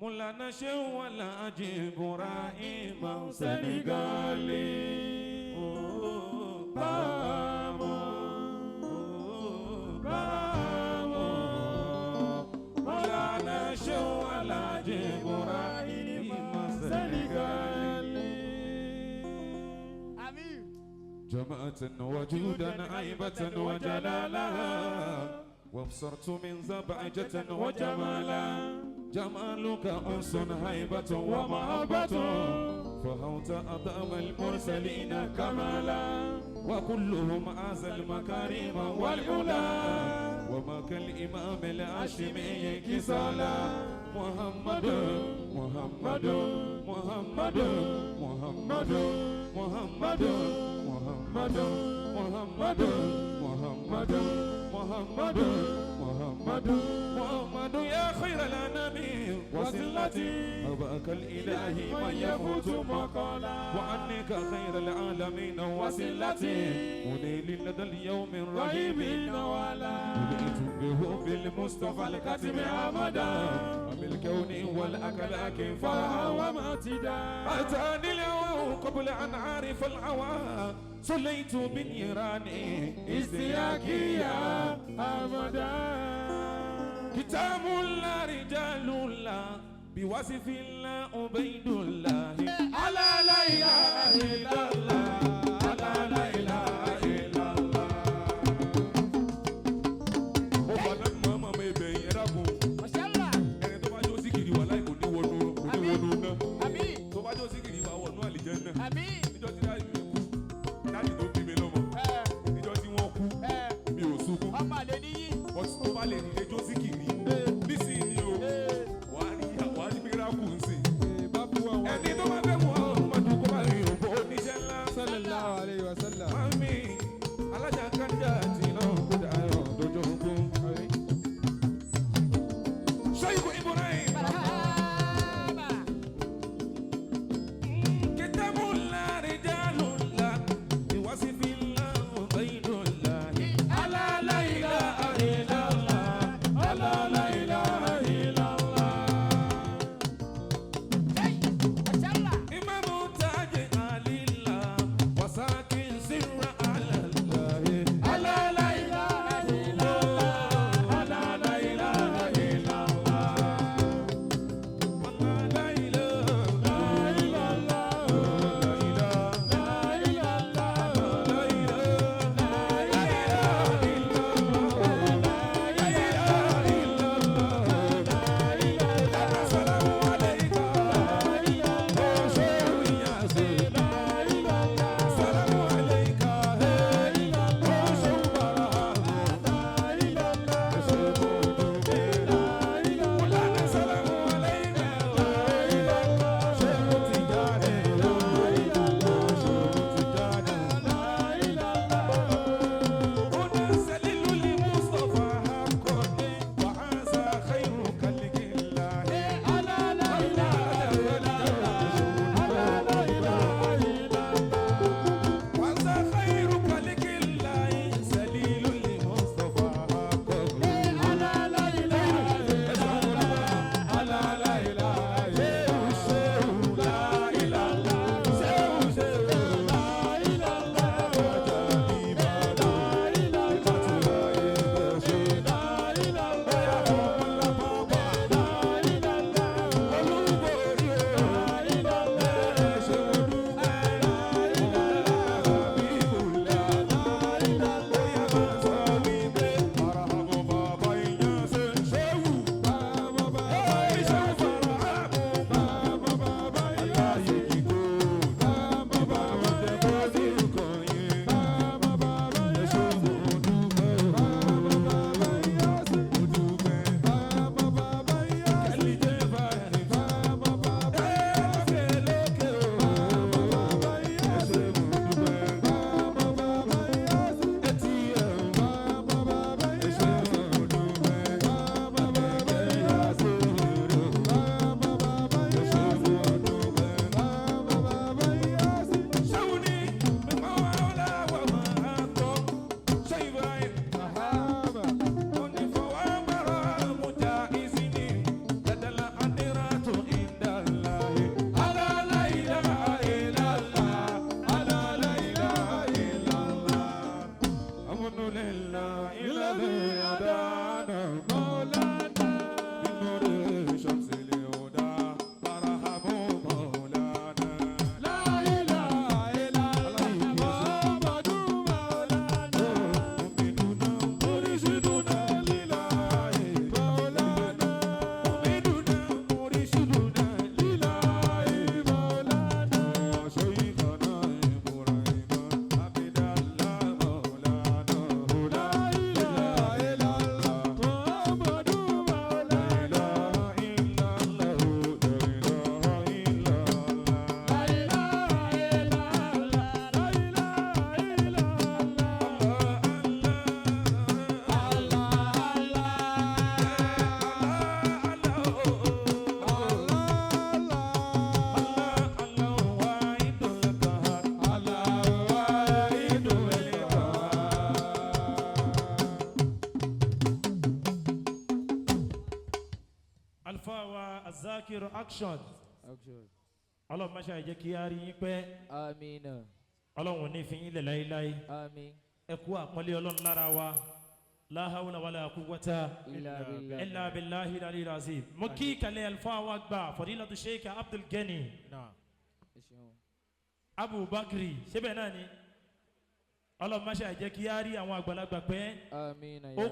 Mọ́lánà Ṣéhù Alhaji Ibrahim Senegali. Oh, Barhama. Oh, Barhama. Mọ́lánà Ṣéhù Alhaji Ibrahim Senegali. Àmín. جمعة وجودا هيبة وجلالا، وابصرت من زبعجة وجمالا. جمالك أنس هيبة ومحبة، فهوت أطعم المرسلين كمالا، وكلهم أعزى المكارم والعلا، وما كالإمام الهاشمي كسالا. محمد، محمد، محمد، محمد، محمد، محمد، محمد، محمد، محمد، محمد، محمد، يا خير الأنام وسلتي، أباك الإله من يفوت مقالا، وعنك خير العالمين وسلتي، منيل لدى اليوم الرهيب ولا به بالمصطفى الكاتم أمدا بالكون والأكلاك فرحا ومعتدا. أتاني الهوى قبل أن أعرف الهوى، صليت بنيراني استياكي يا أمدا. كتاب الله، رجال الله، بوصف الله، عبيد الله. ألا لا إله إلا الله، ألا لا إله إلا الله. Mo fàdá mọ́mọ́ mi bẹ̀yìn, ẹ dákun. Mashallah. Ẹni tó bá jó síkìrì wà láì kò ní wọnú, kò ní wọnú náà. Àmín. Tó bá jó síkìrì wà wọnú àlìjánnà. Àmín. Níjọ́ tí daddy mi kú, daddy tó bí mi lọ́mọ, níjọ́ tí wọ́n kú, mi ò sunkún. Ọmọ àlè níyì. But tó bá lè dìde jó síkìrì nísìnyí o, wàá rí miracle ń sìn. Ẹni tó bá fẹ́ mú ọmọdé kó bá rí òbó oníṣẹ́ ńlá. الحمد لله الذي هدانا مولانا بنور شمس الهدى مرحبا مولانا. لا إله إلا الله محمد مولانا. مؤمننا مرشدنا لله مولانا. مؤمننا مرشدنا لله مولانا. وشيخنا إبراهيم عبد الله مولانا. لا إله إلا الله محمد مولانا. لا إله إلا الله، لا إله إلا الله. لا إله إلا الله، لا إله إلا الله. الله الله الله واحد Alfa wa Azakir action. Ọlọ́run má ṣe jẹ́ kí a rí yín pẹ́. Amina. Ọlọ́run ò ní fi yín lẹ̀ láéláé. Amin. Ẹ kú àpọ́nlé Ọlọ́run lára wa. La hawla wala quwwata Illa billah. illa billahi al-aliyyil azim. Mo kí kalẹ̀ alfa wa gbà Fadilatu Sheikh Abdul Gani Ẹ ṣeun. Abu Bakri síbẹ̀ náà ni. Ọlọ́run má ṣe jẹ́ kí a rí àwọn àgbàlagbà pẹ́. Amina. Ó Ya